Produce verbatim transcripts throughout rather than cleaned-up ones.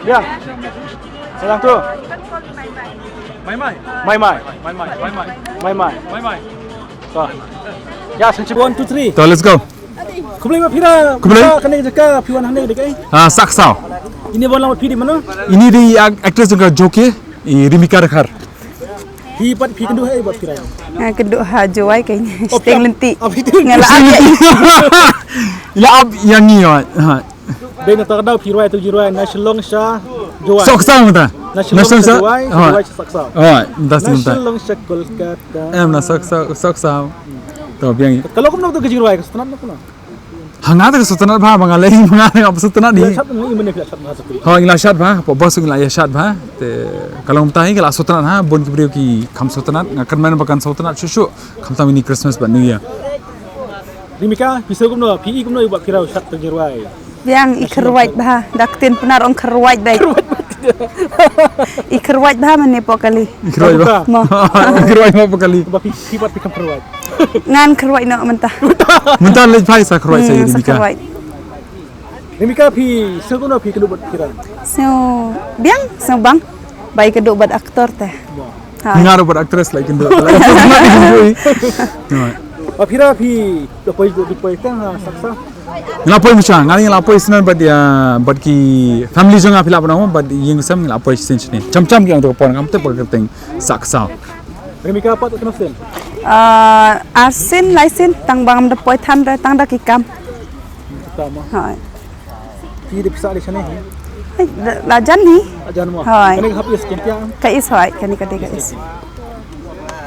Ya. Salam tu. Mai mai. Mai mai. Mai mai. Mai mai. Mai mai. Mai mai. Mai mai. To. Ya, sangchi one, two, three. To, let's go. Khublei ba phi ra. Khublei. Ka kane jaka phi wan hangne de kai. Ah, Saksaw. Ini ba lam phi di mano? Ini di ac-, actress jong ka Joke, i Rimika Rakhar. Phi pat phi kynduh ha ei ba phi ra? Nga kynduh ha Jowai kai. Oh, Sting phi lenti. Ap phi tu. Nga la ap. Ila ap yang ni, ha. Dei na ta ka daw phi rwai tu ji rwai na Shillong sha Jowai. Saksaw mynta. Na Shillong sha Jowai, sha Jowai sha Saksaw. Oh, mynta sih mynta. Na Shillong sha Kolkata. Em na Saksaw, Saksaw. To biang. Ka long kumno tu ka ji rwai ka sngewtynnat kumno? Ha nga te ka sngewtynnat bha, ba nga lei ba nga nga sngewtynnat ni. Ila shad ni mane phi la shad bha tu. Ha, ila shad bha, pa bos ila ila shad bha. Te ka long mynta hi ka la sngewtynnat ha, bun ki briew ki kham sngewtynnat, nga kyrmen ba kan sngewtynnat shuh shuh. Khamtam ini Christmas bad New Year. Rimika, phi sngew kumno, phi i kumno i ba phi ra u shad ka ji rwai? Biang i kyrwai bha, da ka ktien Pnar ong kyrwai bha. I kyrwai bha mane po kali. I kyrwai bha. Mo. I kyrwai bha po kali. Ba phi phi pat phi kam kyrwai. Ngan kyrwai noh mynta. Mynta leit phai sa kyrwai sa Rimika. Rimika phi sngew kumno phi kynduh bad phi ra? Sngew biang, sngew bang. Ba i kynduh bad aktor te. Mo. Nga ruh bad actress la i kynduh. Ba phi ra phi da poi da poi tang ha Saksaw. Nga la poi mynta, nga la poi snan bad ïa, bad ki family jong nga phi la pynong, bad ïing sem nga la poi sien sini. Cham cham ki ong to ka por ngam te pa ka kyrteng Saksaw. Rimika pat kano sien? Ah, ar sien, lai sien, tang ba ngam da poi than re, tang da ki kam. Kita mo. Hai. Ki de pisa de shane hi. Hai, la jan hi. La jan mo. Hai. Kane ka hap is kin pia. Ka is hai, kane ka de ka is.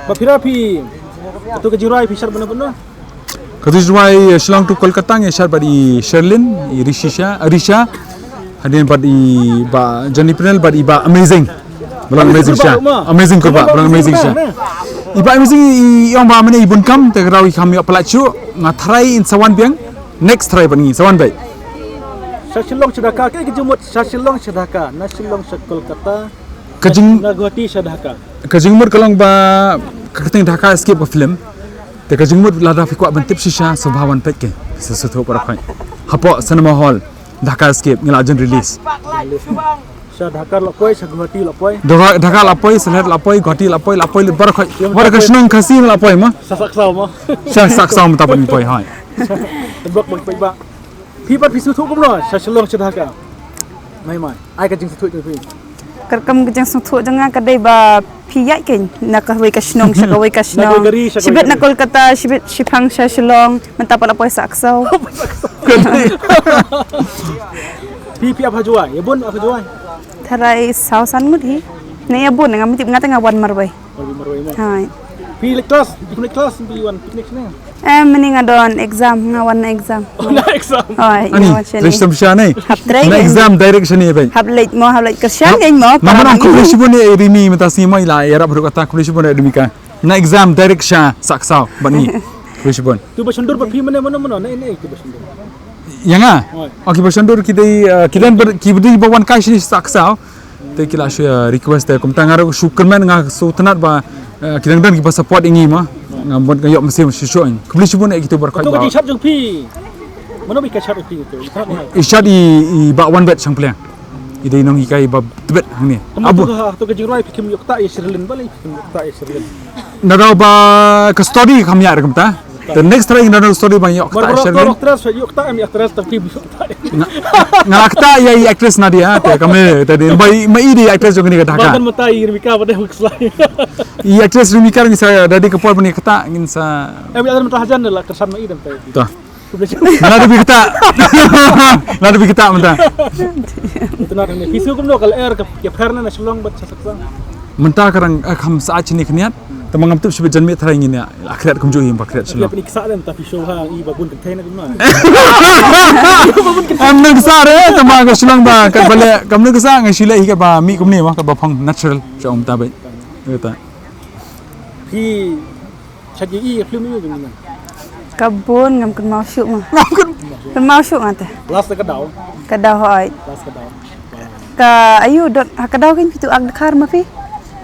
Ba phi ra phi. Katu ka ji rwai phi shad bana bana. Katu ka ji rwai Shillong to Kolkata ngi shad bad i Sherlyn, i Rishisha, Risha. Hadien bad i ba Johnny Pnel bad i ba Amazing. Ba long Amazing Sha. Amazing Kurba, ba long Amazing Sha. I ba Amazing i ong ba mane i bun kam te ka rwai kham ïoh palat shuh, nga tharai in sa wan biang. Next try ban ngi sa wan bai. Sha Shillong sha Dhaka, ka jingmut sha Shillong sha Dhaka, na Shillong sha Kolkata. Ka jing na Guwahati sha Dhaka. Ka jingmut ka long ba ka kyrteng Dhaka Escape ka film. Te ka jingmut lada phi kwah ban tip shisha sngewbha wan peit ke. Sa suthu para khoi. Hapoh cinema hall Dhaka Escape ngi la jan release. Sha Dhaka la poi, sha Guwahati la poi. Dhaka, Dhaka la poi, Sylhet la poi, Guwahati la poi, la poi lut baroh khoi. Baroh ka shnong Khasi la poi mo. Sha Saksaw mo. Sha Saksaw mo ta ban poi hai. Tebok bang poi ba. Phi pat phi sngewthuh kumno sha Shillong sha Dhaka. Mai mai. Ai ka jingsngewthuh jong phi. Kyrkam ka jingsngewthuh jong nga ka dei ba phi ïaid kein na kawei ka shnong sha kawei ka shnong. Shibit na Kolkata, shibit shiphang sha Shillong, mynta pat la poi Saksaw. Phi phi ap ha Jowai, ïa bun ap ha Jowai. Tharai saw san ngut hi. Ne ïa bun ngam tip nga te nga wan marwei. Wan marwei mo. Hai. Phi leit klas, phi leit klas phi wan picnic ne. Em, mynne nga don exam, nga wan na exam. Oh, na exam. Hoi, ani, nga wan shane. Trei shtam sha ne. Hap trei. Na exam direct shane bai. Hap leit mo, hap leit kyrshan kein mo. Mama nang khublei shibun ïa Rimi mynta sngi mo ila ïarap ruh kata khublei shibun ïa Rimi ka. Na exam direct sha Saksaw bad ngi. Khublei shibun. Tu ba shondur ba phi mane mano mano na ine tu ba shondur. Ïa nga. Hoi. Oh, ki ba shondur ki dei, eh, ki dei ba, ki dei ba wan kai shane Saksaw. Te ki la shu, eh, request te kumta nga ruh shu kyrmen nga shu tnat ba, eh, ki dang don ki ba support ïa ngi ma. Nga mut nga ïoh mynsiem shu shu. Khublei shibun ïa kito baroh. Ka shot jong phi. Mano ba ka shot jong phi tu? I shot i, i ba wan bet shang pliang. I dei nonghikai ba tbet hangne. Abu. To ka jingrwai phi kim ïoh kata ïa Sherlyn ba lei phi kim ïoh kata ïa Sherlyn. Nada ba ka story kam ïa kumta. The next try ngi don story ba ïoh kata Sherlyn. Actress ïoh kata, actress tapi ïoh kata. Nga, nga la kata ïa i actress Nadia te kam ne te dei ba i ma i dei actress jong kane ka Dhaka. Ba kan mata i Rimika ba dei huk slai. I actress Rimika ngi sa da dei ka por ba ngi kata ngin sa. Em ya mata hajan la kersan ma i dam tai. To. Nga la da bi kata. Nga la da bi kata mynta. Mynta ka rang, eh, kham sa ach ni khniat. Tama ngam tip shibit jan miet tharai ngin ïa la khriat kumjuh hi ba khriat Shillong. Am nang sa re tama ka Shillong ba kat ba le kam nang sa nga shile hi kat ba mi kumne ma kat ba phong natural sha um ta bai. Kata. Phi chat ïa i film ïa jong nga. Ka bun ngam kynmaw shuh ma. Ngam kyn- Kynmaw shuh nga te. Last ka daw. Ka daw hoi. Last ka daw. Ka ayu dot ha ka daw kin pitu ak dkhar ma phi.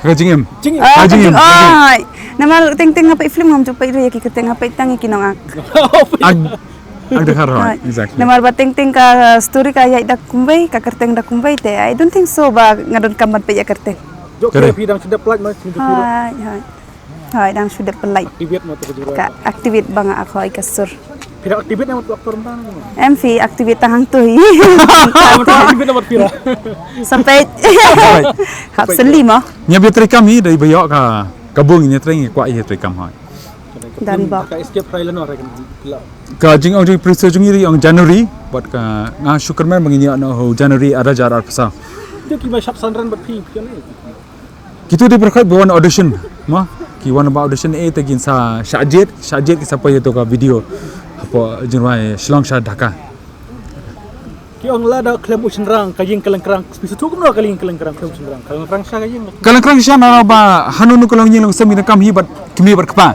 Ka jingim. Jingim. Ah, ka jingim. Ai. Namar teng teng nga peit film ngam ju peit ruh ïa ki kyrteng, nga peit tang ïa ki nongak. Ak, ak dkhar hoi. Exactly. Namar ba teng teng ka story ka ïaid da kumwei, ka kyrteng da kumwei te. I don't think so ba nga donkam ban peit ïa kyrteng. Jok. Correct. Phi dang shu dep pynlait ma, shu dep pynlait. Hai, hai. Hai, dang shu dep pynlait. Activate ma tu ka jingim. Ka activate ba nga ak hoi ka sur. Phi dang activate ma tu actor mynta? Em phi activate tang hangtu hi. Activate ma phi ra. Sampai. Sampai. Hap seli ma. Ngi ïa treikam hi dei ba ïoh ka, ka bung ngi ïa trei ngi kwah ïa treikam hoi. Don bok. Ka Escape Thailand ora kan pila. Ka jingong jong i producer jong i ong January, bad ka nga shu kyrmen ba ngin ïoh noh ha u January ar hajar arphew saw. Jong ki ba shap sanran bad phi, phi ne. Kitu dei pyrkhat ba wan audition, ma? Ki wan ba audition eh te kin sa shah jied, shah jied ki sa poi ïa to ka video. Hapoh jingrwai Shillong sha Dhaka. Ki ong lada khlem u shynrang ka ïing ka lyngkrang, shisha kumno ka ïing ka lyngkrang khlem u shynrang. Ka lyngkrang shisha ka ïing. Ka lyngkrang shisha namar ba hano hano ka longïing longsem ngi donkam hi bad kmie bad kpa.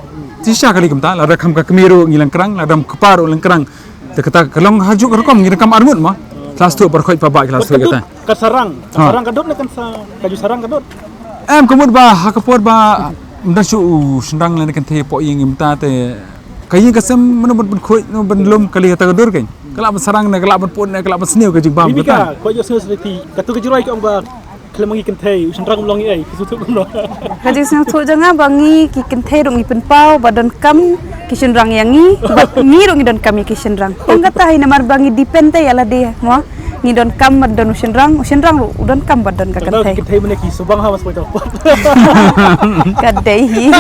Shisha ka lei kumta, lada kham ka kmie ruh ngi lyngkrang, lada kham kpa ruh lyngkrang. Te kata ka long ha juk rukom ngi donkam arngut ma. Ka la sdang pyrkhat pa ba ka la sdang kata. Ka sarang, ka sarang ka dud ne kan sa, ka ju sarang ka dud. Em, ka mut ba ha ka por ba ym don shuh u shynrang lane kynthei hapoh ïing, mynta te ka ïing ka sem mano ban pynkhuid, mano ban lum, ka lei kata ka dur kein. Ka lah ban sarang ne, ka lah ban pun ne, ka lah ban sniew ka jingbam. Mimika, kata ko ïohsngew sdei, katu ka jingrwai ka ong ba khlem ma ngi kynthei u shynrang um long ei, ki sngewthuh kumno? Ka jingsngewthuh jong nga ba ngi ki kynthei ruh ngi pynpaw ba donkam ki shynrang ïa ngi, bad ngi ruh ngi donkam ïa ki shynrang. Tang kata hi namar ba ngi depend te ïa lade, mo. Ngi donkam ban don u shynrang, u shynrang ruh u donkam ban don ka kynthei. Kynthei mynne ki subang ha mas poi. Ka dei hi.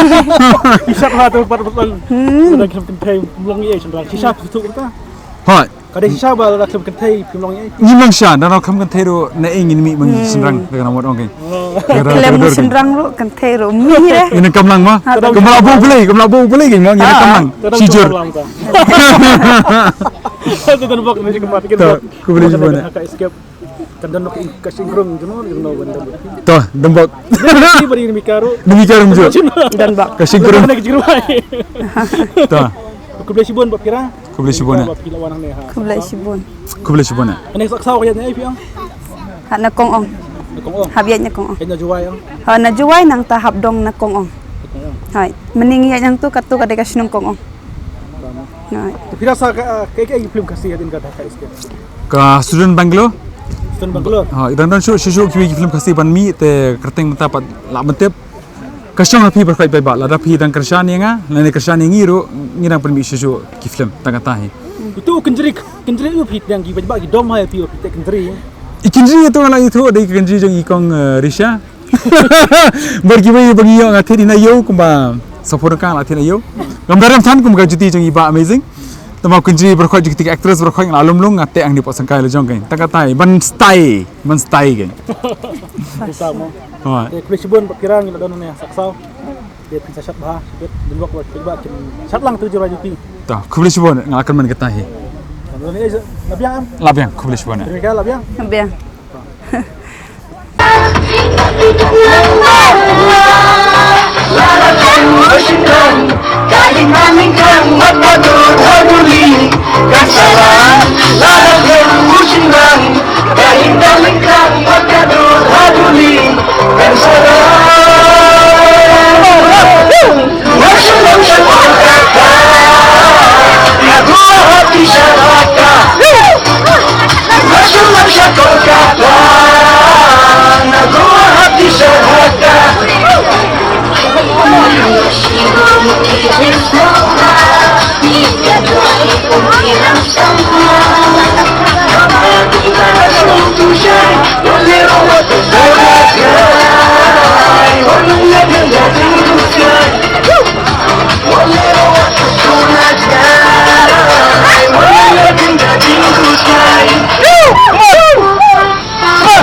Ki shap ha tu pat pat. Hmm. Lada khlem kynthei um long ei shynrang. Shisha phi sngewthuh kumta? Hoi. Ka dei shisha ba lada khlem kynthei phim long ei. Ngim long shisha, lada khlem kynthei ruh na ei ngin mih ma ngi shynrang, da ka namot ong kein. Khlem u shynrang ruh kynthei ruh mih re. Ngin kam lang ma. Kam lah buh U Blei, kam lah buh U Blei kein ma, ngin kam lang. Shijur. Khublei shibun. Ka Escape. Kan don ka shynrang jong no jong no ban don. To, don bok. Ni bari ni mika ruh. Ni mika ruh jong. Don bok. Ka shynrang. To. Khublei shibun bad phi ra. Khublei shibun. Bad phi la wan hangne ha. Khublei shibun. Khublei shibun. Hangne sa ksaw ka ïaid na ei phi ong? Ha na Kong Ong. Na Kong Ong. Hap ïaid na Kong Ong. Ïaid na Jowai ong? Ha na Jowai nangta hap dong na Kong Ong. Na Kong Ong. Hai. Mynne ngi ïaid nangtu katu ka dei ka shnong Kong Ong. Hai. Te phi rasa ka, ka, ka film Khasi hadien ka Dhaka Escape? Ka Student Bangalore. Student Bangalore. Ha, i dang don shuh shuh shuh kiwei ki film Khasi ban mih te kyrteng mynta pat lah ban tip. Ka shong ha phi pyrkhat paidbah, lada phi dang kyrshan ïa nga, lane kyrshan ïa ngi ruh, ngi dang pynmih shuh shuh ki film tang kata hi. Utu u kynjri, kynjri u phi dang ki paidbah ki dom ha ïa phi u phi te kynjri. I kynjri ïa tu nga la ïathuh, dei ka kynjri jong i kong, eh, Risha. Bad kiwei ba ngi ïoh nga thied hi na ïew kumba Sapor ka la thied na ïew. Ngam da rem than kum ka juti jong i Bah Amazing. Tangba kynjri baroh khoit jong kito ki actress baroh khoit nga la lum lung nga teh hangne hapoh sengkai la jong kein. Tang katai ban style, ban style kein. Bisa mo. Hooid. Te khublei shibun bad phi ra ngi la don hangne ha Saksaw. Te phin sa shat bha shibit, dei bok bad phi ba kin shat lang tu jingrai jong phi. To, khublei shibun nga la kynmaw kata hi. La biang em? La biang, khublei shibun. Terima kasih, la biang. La biang.